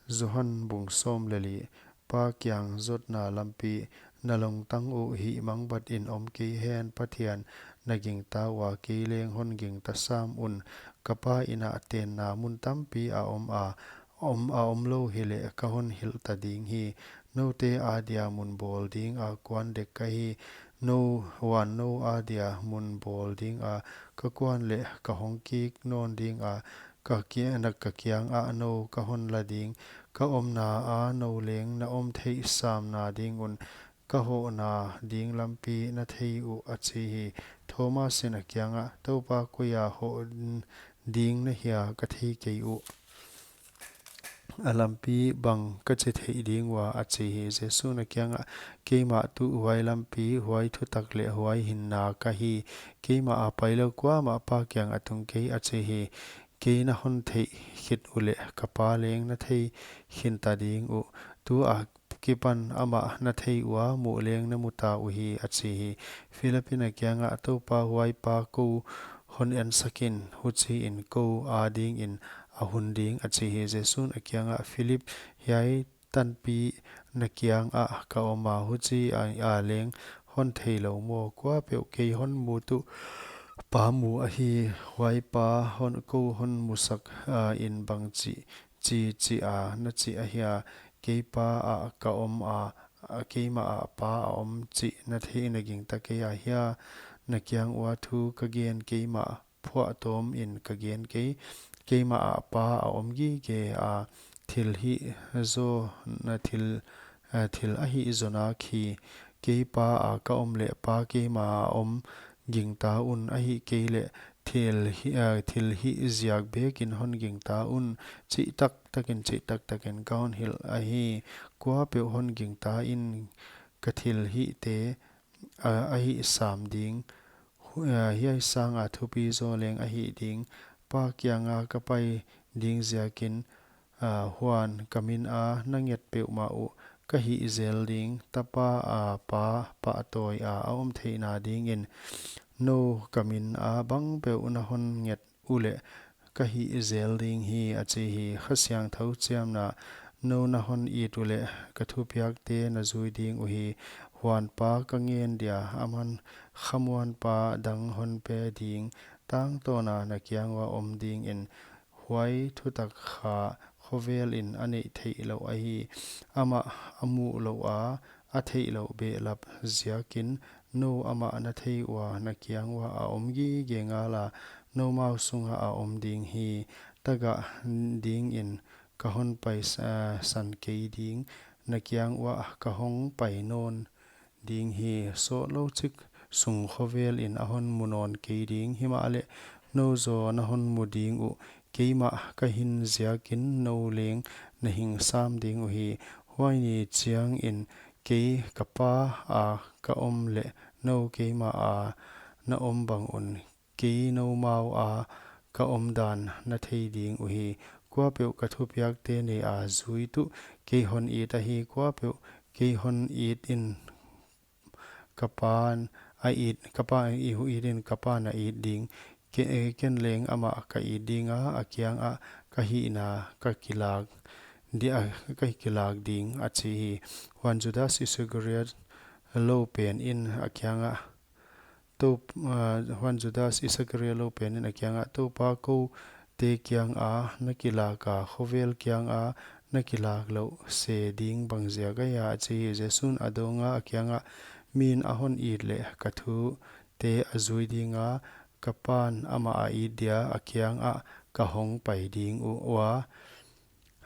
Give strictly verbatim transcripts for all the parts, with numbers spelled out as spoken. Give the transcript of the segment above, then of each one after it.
Johan bung sawm leh li. Pa kiang zotna lampi. Na lungtang uh hihmangbat in om kei hen, Pathian na gingta ua, kei leng hon gingta sam un. Ka Pa inn ah tenna mun tampi a om a, om a omlou hileh ka hon hilh ta ding hi. Noute adia mun bawl dinga kuan dek ka hi. Nou, huan nou adia mun bawl dinga ka kuan leh ka hong kik nawn dinga, ka kia-, na ka kiangah nou ka hon la ding. Ka omna a nou leng na om theih samna ding un, ka hohna ding lampi na thei uh, a chi hi. Thomas in a kiangah, Toupa, koi a hoh ding na hia, ka thei kei uh. A lampi bang ka chi theih ding ua, a chi hi. Jesu'n a kiangah, Keimah tuh huai lampi, huai thutak leh huai hinna ka hi. Keimah a pailou kuamah Pa kiang a tung kei, a chi hi. Kei na hon theih khit uleh ka Pa leng na thei khinta ding uh. Tu a kipan amah na thei ua, muh leng na muta uhi, a chi hi. Philip in a kiangah, Toupa, huai pa kou hon ensak in, huchiin kou adingin a hun ding, a chi hi. Jesu'n a kiangah, Philip, hiai tanpi na kiangah ka om a, huchia leng hon theilou maw? Kuapeuh kei hon mu tuh Pa mu ahi. Huai pa hon, kou hon musak, a, in bangchi chi, chi a na chi ahia? Kei Pa ah ka om a, a, keimah ah Pa a om chih na thei, na gingta kei ahia? Na kiang ua thu ka gen keimah phuahtawm in ka gen kei. Keimah ah Pa a om gige a, thil hih zaw na thil, a, thil a hih zaw nak hi. Kei Pa ah ka om leh Pa keimah ah a om gingta un, ahihkeileh thil hih, a, thil hih ziak bekin hon gingta un, chih taktakin, chih taktakin ka hon hilh ahi. Kuapeuh hon gingta in, ka thil hihte, a, a hih sam ding, hu-, a, hiai sanga thupi zaw leng a hih ding. Pa kianga ka pai ding ziakin, a, huan ka min a na nget peuhmah uh ka hih zel ding. Tapa a Pa pahtawi a a om theihna dingin nou ka min a bangpeuh na hon nget uleh ka hih zel ding hi, a chi hi. Kha Siangthou chiamna, nou na hon it uleh ka thupiakte na zui ding uhi. Huan pa ka ngen dia, aman khamuanpa dang hon pe ding. Tangtawna na kiang ua om dingin, huai thutak kha khovel in a neih theihlouh ahi. Amah a muhlouh a, a theihlouh behlap ziakin, nou amah na thei ua, na kiang ua a om gige ngala, noumau sunga a om ding hi. Tagah dingin ka hon pai sa-, san kei ding, na kiang ua ka hong pai nawn ding hi. Sawtlou chik sung khovel in a hon mu nawn kei ding. Himahleh nou zaw na hon mu ding uh. Keimah ka hin ziakin nou leng na hing sam ding uhi. Huai ni chiangin kei ka Pa a ka om leh nou keimah a na om bang un, kei noumau a ka om dan na thei ding uhi. Kuapeuh ka thupiakte nei a zui tuh kei hon it ahi. Kuapeuh kei hon it in ka Pa'n a it, ka Pa, i hu it in ka Pa'n a it ding. Ke-, eh, ken leng amah ka it dinga, a kiangah ka hihna ka kilak di-, a, ka kilak ding, a chi hi. Huan Judas Iscariot lou pen in a kiangah, Tou-, ah, huan Judas Iscariot lou pen in a kiangah, Toupa, koute kianga na kilak a, khovel kianga na kilak louh se ding bang ziak ahia? A chi hi. Jesu'n a dawnga a kiangah, Mi'n a hon it leh ka thute a zui dinga, ka Pa'n amah a it dia, a kiangah ka hong pai ding uh ua,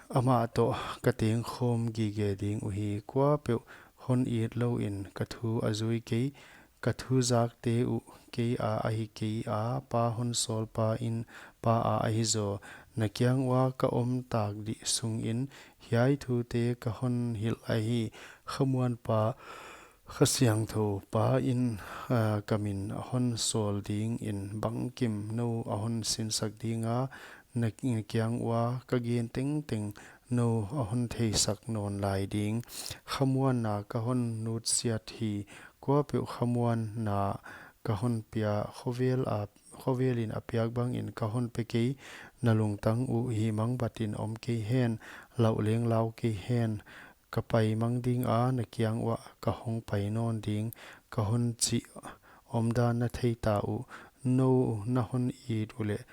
amah toh ka tengkhawm gige ding uhi. Kuapeuh hon it louin ka thu a zui kei, ka thu zakte uh kei a ahi kei a, Pa hon sawlpa in Pa a ahi zaw. Na kiang ua ka om tak dih sungin hiai thute ka hon hilh ahi. Khamuanpa, Kha Siangthoupa in, ah, ka min a hon sawl dingin bangkim nou a hon sinsak dinga, na kiang ua ka gen tengteng nou a hon theisak nawn lai ding. Khamuanna ka hon nutsiat hi. Kuapeuh khamuanna ka hon pia, khovel a, khovelin a piak bangin ka hon pe kei. na lungtang uh hihmangbatin om kei hen, lauh leng lau kei hen. Ka pai mang dinga, na kiang uah ka hong pai nawn ding, ka hon chih omdan na thei ta uh. Nou na hon it uleh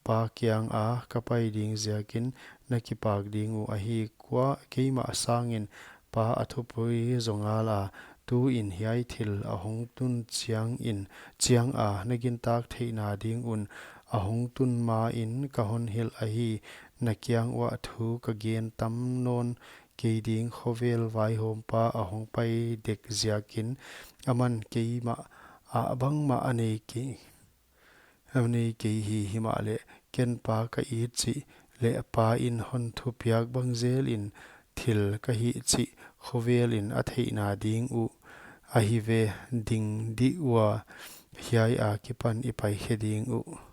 Pa kianga ka pai ding ziakin na kipak ding uh ahi. Kua, keimah sangin Pa a thupui zaw ngala, tuin hiai thil a hong tun chiangin, chianga na gintak theihna ding un a hong tun main ka hon hilh ahi. Na kiang uah thu ka gen tam nawn kei ding. Khovel vaihawmpa a hong pai dek ziakin aman keimah ah bangmah a nei kei, a nei kei hi. Himahleh ken Pa ka it chih leh Pa in hon thupiak bang zelin thil ka hih chih khovelin a theihna ding uh ahi ve. Ding dih ua, hiai akipan i paikhe ding uh.